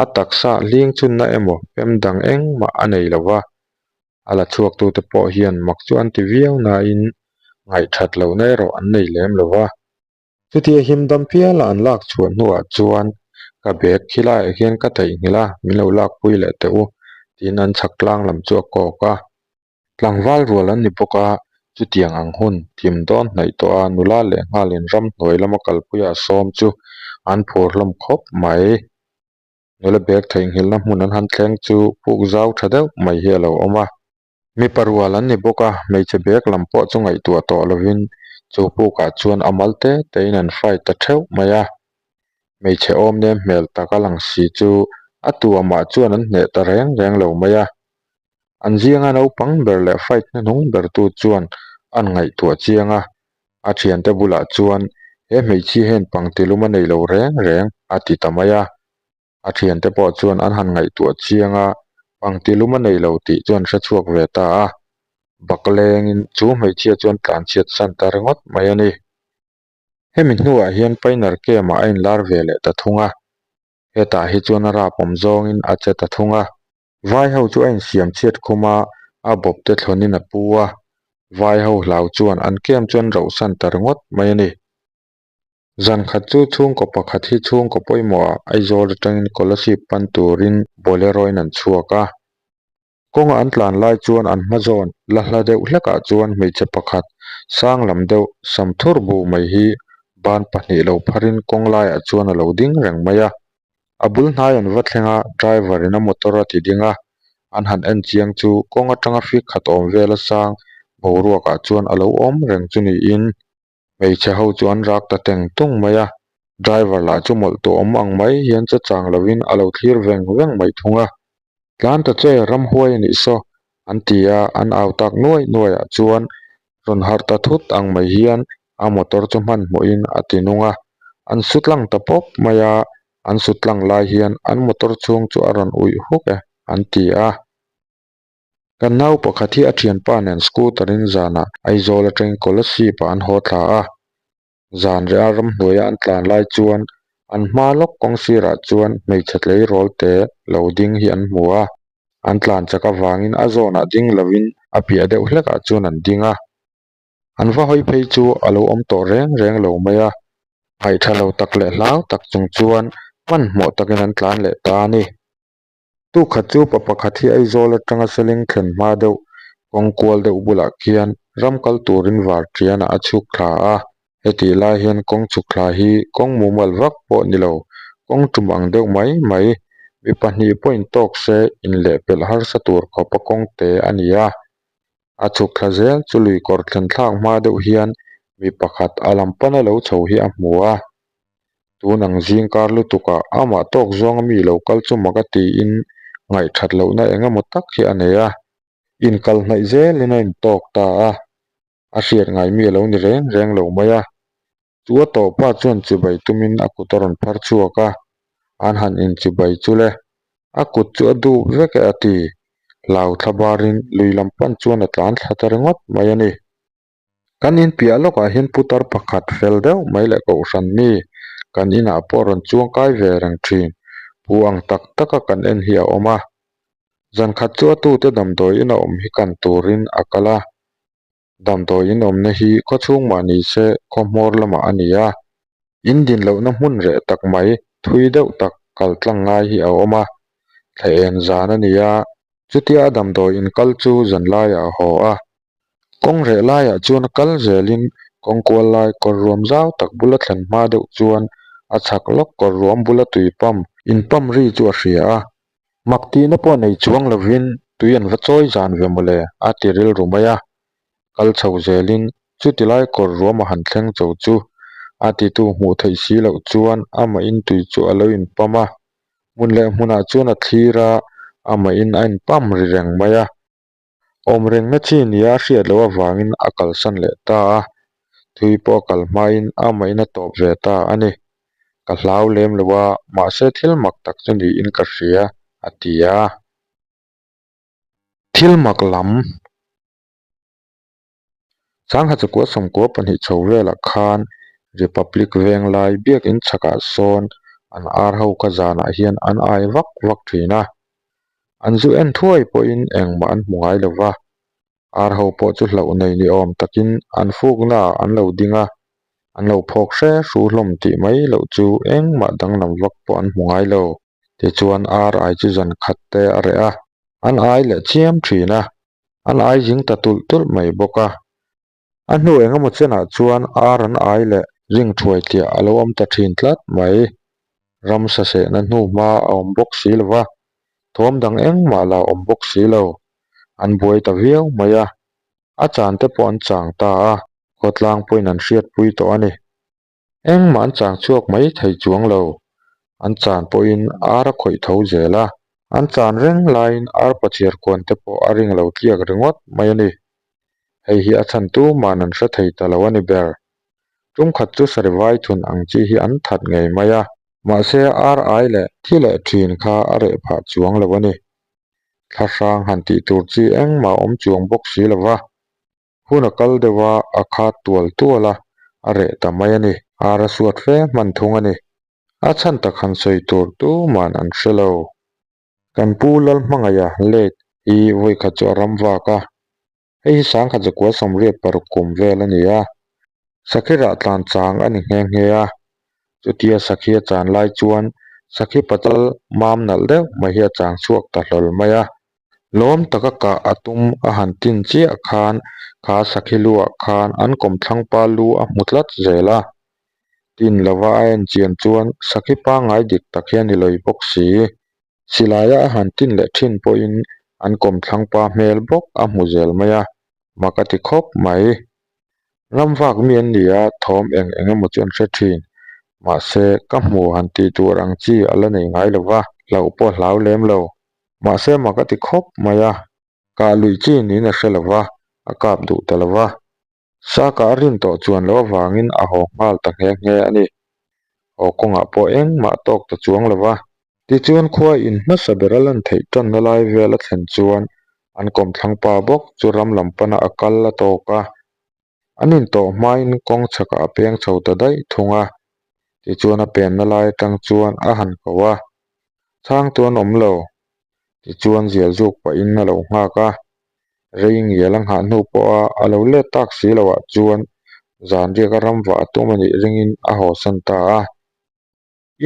a taksa hling chhunna emaw pem dang engmah a nei lo va, a la chhuaktute pawh hian mak chu an ti viau nain ngaihthat lohna erawh an nei lem lo va. Chutia him dam piala an lak chhuah hnuah chuan ka bag khi laiah hian ka theihnghilh a, min lo lakpui leh teh u tiin an chhak tlang lam chu a kawk a. Tlangval rual an ni bawk a, chutiang ang hun thim dawn hnaih tawh a nula leh nghalin ramhnuai lama kalpuia a sawm chu an phur hlawm khawp mai. Nula bag theihnghilhna hmun an han thleng chu puk zau tha deuh mai hi a lo awm a. Mipa rual an ni bawk a, hmeichhe bag lam pawh chu ngaihtuah tawh lovin chu pukah chuan a mal te tein an fight ta theuh mai a. Hmeichhe awm nem hmel tak a lang si chu a tu amah chuan an hneh ta reng reng lo mai a. An zinga naupang ber leh fight hnuhnung bertu chuan an ngaihtuah chiang a, a thiante bulah chuan he hmeichhia hian pangtilum a nei lo reng reng a ti ta mai a. A thiante pawh chuan an han ngaihtuah chiang a, pangtilum a nei lo tih chu an hre chhuak ve ta a. Baklengin chu hmeichhia chuan tlanchhiat san ta ringawt mai a ni. Hemi hnuah hian Painer Camp-ah a inlar ve leh ta thung a, hetah hi chuan a rapawm zawngin a che ta thung a. Vai ho chu a insiam chhiat khum a, a bawp te thlawnin a pu a. Vai ho hlau chuan an kem chu an rohsan ta ringawt mai a ni. Zan khat chu chhungkaw pakhat hi chhungkaw pawimawhah Aizawl atangin Kolasib pan turin Bolero in an chhuak a. Kawnga an tlan lai chuan an hma zawn la hla deuh hlekah chuan hmeichhe pakhat sang lam deuh sam thur bu mai hi ban pahnih lo pharin kawng laiah chuan a lo ding reng mai a. A bul hnai an va thleng a, driver in a motor a ti ding a, an han en chiang chu kawng atanga fik khat awm vel a sang boruak ah chuan a lo awm reng chu niin hmeichhe ho chu an rak ta teng tung mai a, driver lah chu mawlh tawh awm ang mai hian che chang lovin a lo thlir veng veng mai thung a. Tlan ta che, ramhuai a nih saw, an ti a, an au tak nuai nuai ah chuan rawn harh ta thut ang mai hian a motor chu hmanhmawhin a ti nung a, an su tlang ta pawp mai a, an su tlang lai hian an motor chhung chu a rawn uih huk e, an ti a. Kan nau pakhat hi a thianpa nen scooter in zanah Aizawl atangin Kolasib ah an haw thla a, zan reh a ramhnuaia an tlan lai chuan an hma lawk kawng sirah chuan hmeichhe tleirawl te lo ding hi an hmu a, an tlan chak avangin a zawnah ding lovin a piah deuh hlekah chuan an ding a. An va hawi phei chu a lo awm tawh reng reng lo mai a, ngaihtha lo tak leh hlau tak chung chuan hmanhmawh takin an tlan leh ta a ni. Tukhat chu pa pakhat hi Aizawl atanga Seling thlen hma deuh kawng kual deuh bulah khian ram kal turin Varṭianah a chhuk thla a. Hetih lai hian kawng chhuk thla hi kawng mumal vak pawh ni lo, kawng tum ang deuh mai mai, mi pahnih pawh intawk se inlehpelh harsa tur khawpa kawng te a ni a. A chhuk thla zel chu lui kawr thlen thlak hma deuh hian mi pakhat a lam pana lo chho hi a hmu a. Tun ang zing kar lutukah amah tawk zawnga mi lo kal chu mak a tiin ngaihthat lohna eng emaw tak hi a nei a. Inkal hnaih zelin a intawk ta a, a hriat ngai mi a lo ni reng reng lo mai a. Chu a tawhpa chuan chibai tumin a kut a rawn phar chhuak a, an han inchibai chu le, a kut chu a dup vek e a ti. Hlau thla barin lui lam pan chuan a tlan thla ta ringawt mai a ni. Kan in piah lawkah hian putar pakhat fel deuh mai leh kohhran mi kan inah pawh rawn chuang kai ve reng thin pu ang tak taka kan en hi a awm a. Zan khat chu a tute damdawi in a awm hi kan turin a kal a. Damdawi in awmna hi khawchhung mah ni se khaw hmawr lamah a ni a. In din lohna hmun reh tak mai thui deuh tak kal tlang ngai hi a awm a. Thla en zan a ni a, chutia a damdawi in kal chu zan laiah a haw a. Kawng reh laiah chuan a kal zelin kawng kual lai kawr ruam zau tak bula thlen hma deuh chuan a chhak lawk kawr ruam bula tui pump in pump ri chu a hria a. Mak tihna pawh nei chuang lovin tui an va chawi zan ve mawle a ti rilru mai a. Kal chho zelin chuti lai kawr ruam a han thleng cho chu a titu hmuh theih si loh chuan amah in tui chu a lo in pump a. Hmun leh hmunah chuan a thlir a, amah in a in pump ri reng mai a. Awm rengna chi nia a hriat loh avangin a kalsan leh ta a, thui pawh a kal hmain amahin a tawp ve ta a ni. Ka hlau lem lo a, mahse thil mak tak chu niin ka hria, a ti a. Thil mak lam. Sangha chakua sawmkua pahnih chho velah khan Republic Venglai biakin chhakah sawn an ar ho kha zanah hian an ai vak vak thin a. An zu en thuai pawhin engmah an hmu ngai lo va, ar ho pawh chu hlauh nei ni awm takin an fuknaah an lo ding a, an lo phawk hre hru hlawm tih mai loh chu engmah danglam vak pawh an hmu ngai lo. Tichuan ar ai chu zan khat te a reh a, an ai leh chiam thin a. An ai zing ta tulh tulh mai bawk a. A hnu eng emaw chenah chuan ar an ai leh ring thuai tliah a lo awm ta thin tlat mai. Ramsa sehna hnu hma a awm bawk si lo va, thawm dang engmah la awm bawk si lo. An buai ta viau mai a. A chan te pawh an chang ta a, khawtlang pawhin an hriatpui tawh a ni. Engmah an chang chhuak mai thei chuang lo. An chan pawhin ar a khawih tho zel a. An chan reng laiin ar pachhiar kuan te pawh a ring lo tliak ringawt mai a ni. Hei hi a chhan tuman an hre thei ta lo a ni ber. Tum khat chu sarivai thun ang chi hi an that ngei mai a. Mahse ar ai leh thi leh thin kha a reh phah chuang lo a ni. Thlahrang han tih tur chi engmah a awm chuang bawk si lo va. Hun a kal deuh a, a khat tual tual a, a reh ta mai a ni. Ar a suat fe hman thung a ni. A chhan tak han sawi tur tuman an hre lo. Kan pu Lalhmangaia late hi vawikhat chu a ram vak a, hei hi sangkhat zakua sawmriat paruk kum vel a ni a. Sakhi rah tlan chang a ni nghe nghe a, chutia sakhi a chan lai chuan sakhi pachal mam nalh deuh mai hi a chang chhuak ta hlawl mai a. Lawm taka kah a tum a han tin chiah khan kha sakhi luah khan an kawmthlangpa lu a hmu tlat zel a. Tin lova a en chian chuan sakhi pangngai dik tak hian i lawi bawk si. Silaia a han tin leh thin pawhin an kawmthlangpa hmel bawk a hmu zel mai a, mak a ti khawp mai. Ramvak mi an ni a, thawm eng eng emaw chu an hre thin. Mahse, ka hmu han tih tur ang chi a la nei ngai lo va, hlauh pawh a hlau lem lo. Mahse, mak a ti khawp mai a, kah luih chi niin a hre lo va, a kap duh ta lo va. Saka a rin tawh chuan loh avangin a haw nghal ta nghe nghe a ni. Haw kawngah pawh engmah tawk ta chuang lo va. Tichuan khua in hmasa ber a lan theih tanna lai vel a thlen chuan an kawmthlang pa bawk chu ram lam pana a kal a tawk a. An intawh hmain kawng chhakah a peng chho ta daih thung a. Tichuan a penna lai atang chuan a han ko a. Chhangtu an awm lo. Tichuan zial zuk pahin a lo nghak a. Rei ngial a nghah hnu pawha a lo let tak si loh ah chuan zan riak a ram vah a tum a nih ringin a hawsan ta a.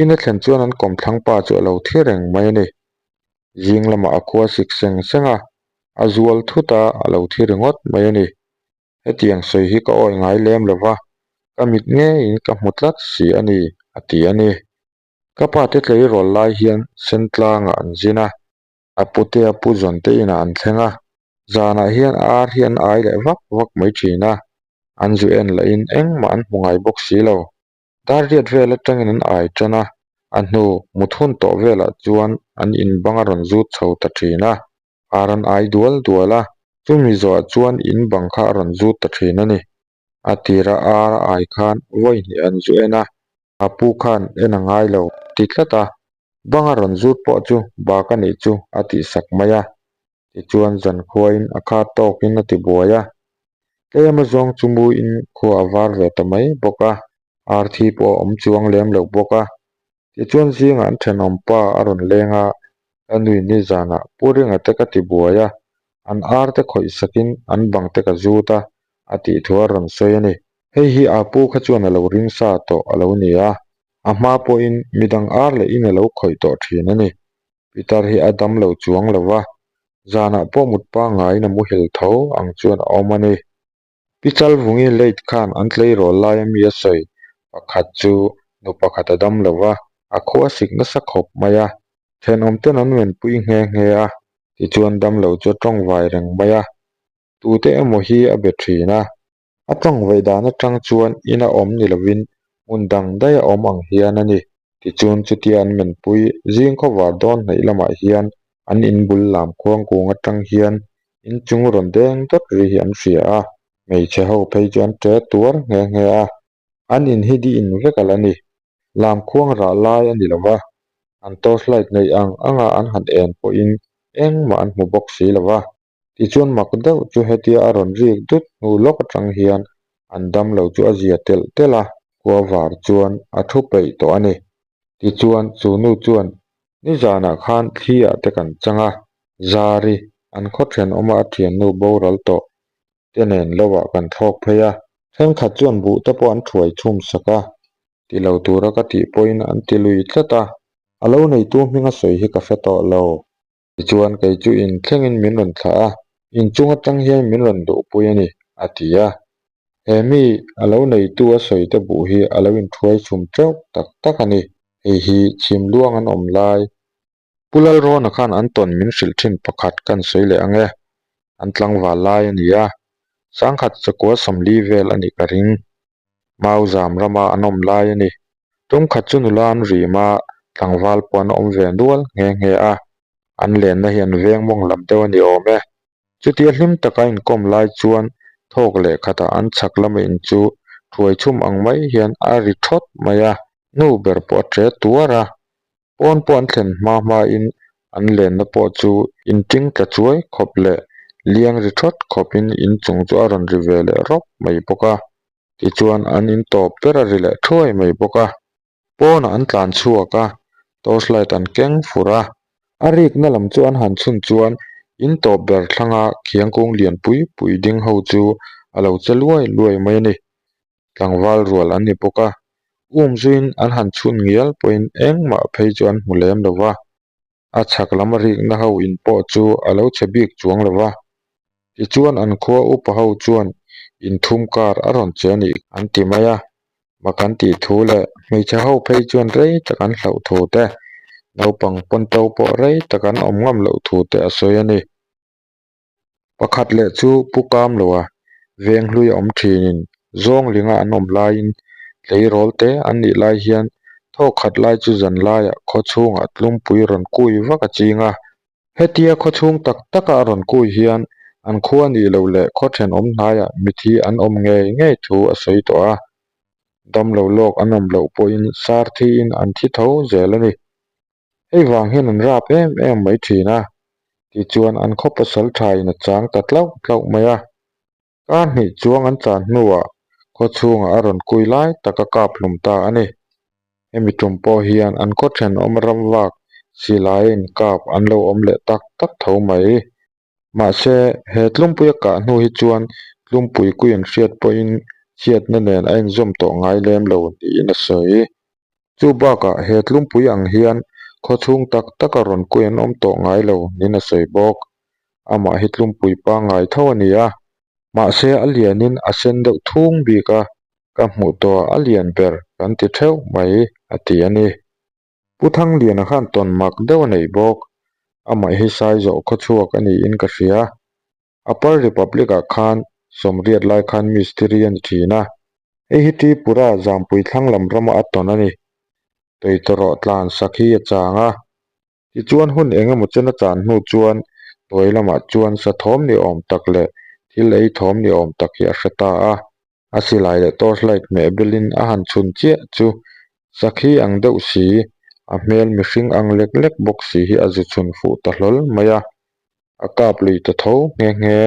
In a thlen chuan an kawmthlang pa chu a lo thi reng mai a ni. Zing lamah a khua sik seng seng a, a zual thut a, a lo thi ringawt mai a ni. Hetiang sawi hi ka awi ngai lem lo va, ka mit ngeiin ka hmu tlat si a ni, a ti a ni. Ka pa te tleirawl lai hian Sentlangah an zin a. A pute a pu zawn te inah an thleng a, zanah hian ar hi an ai leh vak vak mai thin a, an zu en lahin engmah an hmu ngai bawk si lo. Dar riat vel atangin an ai tan a, a hnu mut hun tawh velah chuan an in bang a rawn zut chho ta thin a, ar an ai dual dual a, chumi zawhah chuan in bang kha a rawn zut ta thin a ni. A tira ar a ai khan vawi hnih an zu en a, a pu khan en a ngai lo ti tlat a, bang a rawn zut pawh chu bak a nih chu a tihsak mai a. Tichuan zankhuain a kha tawkin a ti buai a, tlem a zawng chu muin khua a var ve ta mai bawk a, arthi pawh a awm chuang lem lo bawk a. Tichuan zingah an thenawm pa a rawn leng a, ka nui nizanah Pu Ringa te ka ti buai a, an ar te khawih sakin an bang te ka zut a, a tih thu a rawn sawi a ni. Hei hi a pu kha chuan a lo ring sa tawh a lo ni a, a hma pawhin midang ar leh in a lo khawih tawh thin a ni. Pitar hi a dam lo chuang lo va, zanah pawh mut pangaiin a muhil tho ang chuan a awm a ni. Pi Chalvungi late khan an tleirawl laia mi a sawi pakhat chu nu pakhat a dam lo va, a khua sik nasa khawp mai a, thenawm ten an menpui nghe nghe a, tichuan dam lo chu a tawngvai reng mai a, tute emaw hi a be thin a. A tawngvaih dan atang chuan ina awm ni lovin hmun dang daih a awm ang hian a ni. Tichuan chutia an menpui zing khawvar dawn hnaih lamah hian an inbul lam khuangkung atang hian inchung rawn deng dawt ri hi an hria a, hmeichhe ho phei chu an ṭe tuar nghe nghe a. An in hi di in vek a la ni. Lam khuang rah lai a ni lo va, an torchlight neih ang anga an han en pawhin engmah an hmu bawk si lo va. Tichuan mak deuh chu hetia a rawn rik dut hnu lawk atang hian an dam lo chu a zia telh telh a, khua var chuan a thu peih tawh a ni. Tichuan chu nu chuan nizanah khan thli ah te kan chang a, Zari, an khaw thenawma a thiannu boral tawh te nen lo ah kan thlawk phei a, thenkhat chuan buh te pawh an thuai chhum sak a, ti lo tura ka tih pawhin an ti lui tlat a, a lo neitu hminga sawi hi ka hre tawh lo. Tichuan kei chu in thlengin min rawn thlah a, inchung atang hian min rawn duhpui a ni, a ti a. He mi a lo neitu a sawi te buh hi a lo inthuai chhum teuh tak tak a ni. Hei hi chhim luang an awm lai. Pu Lalrawna khan an tawn min hrilh thin pakhat kan sawi leh ang e. An tlangval lai a ni a, sangkhat chakua 40 vel a nih ka ring. Mauzam rama an awm lai a ni. Tumkhat chu nula an rim a, tlangval pawh an awm ve nual nghe nghe a. An lenna hi an veng mawng lam deuh a ni awm e. Chutia hlim taka inkawm lai chuan thawk leh khatah an chhak lama in chu thuai chhum ang mai hian a ri thawt mai a, nu ber pawh a ṭe tuar a. Pawn pawh an thlen hma hmain an lenna pawh chu inṭing tla chuai khawp leh liang ri thawt khawpin inchung chu a rawn ri ve leh rawp mai bawk a. Tichuan an in tawp ber a ri leh thuai mai bawk a. Pawnah an tlan chhuak a, torchlight an keng fur a. A rikna lam chu an han chhun chuan in tawp ber thlanga khiangkung lian pui pui ding ho chu a lo che luai luai mai a ni. Tlangval rual an ni bawk a, um zuiin an han chhun ngial pawhin engmah phei chu an hmu lem lo va. A chhak lam a rikna ho in pawh chu a lo chhe bik chuang lo va. Tichuan an khua upa ho chuan inthum kar a rawn che a nih an ti mai a, mak an tih thu leh hmeichhe ho phei chuan rei tak an hlauh thu te, naupang pawnto pawh rei tak an awm ngam loh thu te a sawi a ni. Pakhat leh chu Pu Kamloa veng hlui a awm thinin Zawnglinga an awm laiin tleirawl te an nih lai hian thawk khat lai chu zan laiah khaw chhungah tlumpui rawn kui vak a ching a. Hetia khaw chhung tak taka a rawn kui hian an khua nih loh leh khaw thenawm hnaiah mithi an awm ngei ngei thu a sawi tawh a. Damlo lawk an awm loh pawhin sar thiin an thi tho zel a ni. Hei vang hian an rap em em mai thin a, tichuan an khaw pasal thain a chang ta tlauh tlauh mai a. Kar hnih chuang an tlan hnuah khaw chhungah a rawn kui lai tak a kap hlum ta a ni. Hemi tum pawh hian an khaw thenawm ram vak silai a inkap an lo awm leh tak tak tho mai. Mahse, he tlumpuia kah hnu hi chuan tlumpui kui an hriat pawhin chhiatna nen a inzawm tawh ngai lem lo niin a sawi. Chu bakah he tlumpui ang hian khaw chhung tak taka rawn kui an awm tawh ngai lo niin a sawi bawk. Amah hi tlumpui pangngai tho a ni a, mahse a lianin a sen deuh thung bik a, ka hmuh tawhah a lian ber kan ti theuh mai a ti a ni. Pu Thangliana khan tawn mak deuh a nei bawk. Amah hi Saizawh khawchhuak a niin ka hria. Upper Republic ah khan sawmriat lai khan mistiri a ni thin a. Hei hi Tripura Zampui thlang lam rama a tawn a ni. Tawitawrawh tlan sak hi a chang a. Tichuan hun eng emaw chen a chan hnu chuan tawi lamah chuan sa thawm ni awm tak leh thil ei thawm ni awm tak hi a hre ta a. A silai leh torch light hmeh belin a han chhun chiah chu sakhi ang deuh si, a hmel mihring ang lek lek bawk si hi a zu chhun fuh ta hlawl mai a, a kap lui ta tho nghe nghe.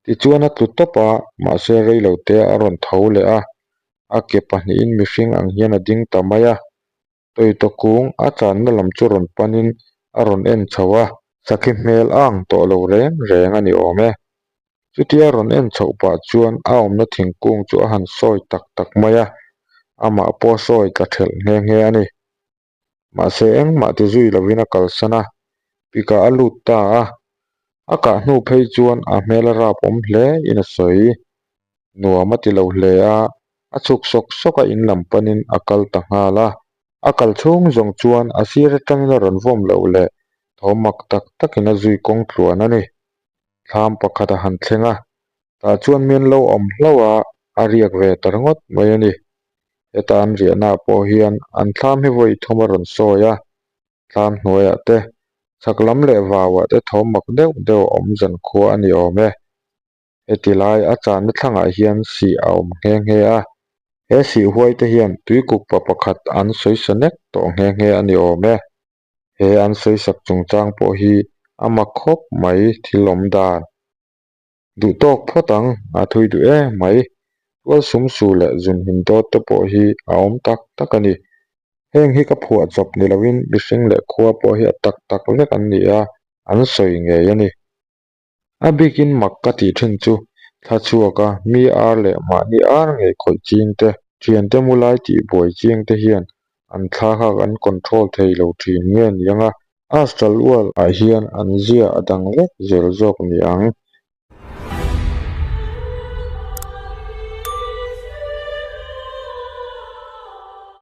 Tichuan a tlu tawp a, mahse reilo te a rawn tho leh a, a ke pahnihin mihring ang hian a ding ta mai a, Tawita kung a channa lam chu rawn panin a rawn en chho a, sakhi hmel a ang tawh lo reng reng a ni awm e. Chutia rawn en chhoh pah chuan a awmna thingkung chu a han sawi tak tak mai a, amah pawh sawi tla thelh nghe nghe a ni. Mahse engmah ti zui lovin a kalsan a, pikah a lut ta a. A kah hnu phei chuan a hmel a rap awm hle in a sawi. Nuam a ti lo hle a, a chhuk sawk sawk a in lam panin a kal ta nghal a. A kal chhung zawng chuan a sir atangin a rawn vawm loh leh thawm mak tak takin a zui kawng tluan a ni. Thlam pakhat a han thleng a, tah chuan mian lo awm hlauh a, a riak ve ta ringawt mai a ni. Heta an riahnaah pawh hian an thlam hi vawi thum a rawn sawi a, thlam hnuaiah te, chhak lam leh vauah te thawm mak deuh deuh a awm zan khua a ni awm e. Heti lai a channa thlangah hian sih a awm nghe nghe a, he sih huai te hian tuikuk pa pakhat an sawi sa nek tawh nghe nghe a ni awm e. He an sawi sak chungchang pawh hi a mak khawp mai thil awm dan. Duh tawk phawt ang, a thui duh em mai. Tual sum su leh zun him dawt te pawh hi a awm tak tak a ni. Heng hi ka phuah chawp ni loin mihring leh khua pawh hi a tak tak vek an ni a, an sawi ngei a ni. A bikin mak ka tih thin chu thla chhuak a, mi ar leh mahni ar ngei khawih ching te, thiante mu lai tih buai chiang te hian an thla khak an control thei lo thin nge ni ang a, Astral world ah hian an zia a dang vek zel zawk ni ang.